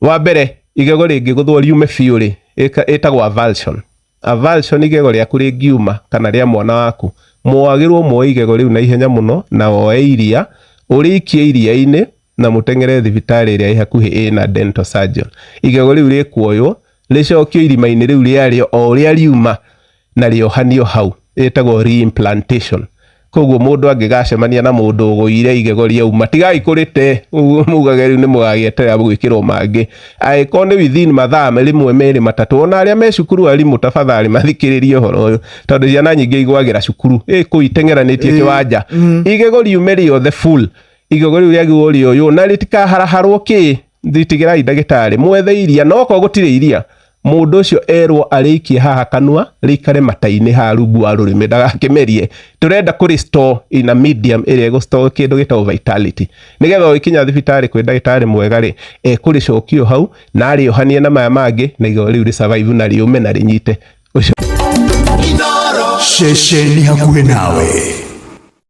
Wa mbere, igego rĩngĩgũthwo riume biũ rĩ, ĩtagwo avulsion. Avulsion, igego rĩaku rĩngiuma kana rĩa mwana waku, mwagĩrwo muoe igego rĩu na ihenya mũno na woe iria, ũrĩikie iria-inĩ na mũteng'ere thibitarĩ ĩrĩa ĩ hakuhĩ ĩna dental surgeon. Igego rĩu rĩkuoywo rĩcokio irima-inĩ rĩu rĩarĩo o ũrĩa riuma na rĩohanio hau, ĩtagwo reimplantation. Koguo mũndũ angĩgacemania na mũndũ ũgũire igego rĩauma, tigai kũrĩte ũguo mugage rĩu nĩ mũgagĩeterera gwĩkĩrwo mangĩ. Angĩkorwo nĩ within mathaa 1, 2, 3, ona arĩa me cukuru arimũ tafadhali mathikĩrĩrie ũhoro ũyũ, tondũ ciana nyingĩ igwagĩra cukuru ĩ kũu iteng'eranĩtie kĩwanja. Igego riume rĩothe full, igego rĩu rĩagĩrĩirwo rĩoywo na rĩtikaharaharwo kĩ, tigĩrai ndagĩtarĩ mwethe iria, na okorwo gũtirĩ iria, mũndũ ũcio erwo arĩikie haha kanua rĩikare mata-inĩ haha rungu wa rũrĩmĩ ndagakĩmerie. Tũrenda kũ restore in a medium ĩrĩa ĩgũ store kĩndũ gĩtagwo vitality, nĩgetha ũgĩkinya thibitarĩ kwĩ ndagĩtarĩ mwega rĩ, ekũrĩcokio hau na arĩohanie na maya mangĩ na igego rĩu rĩ survive na rĩũme na rĩnyite. Ũcio Ceceni hakuhĩ nawe.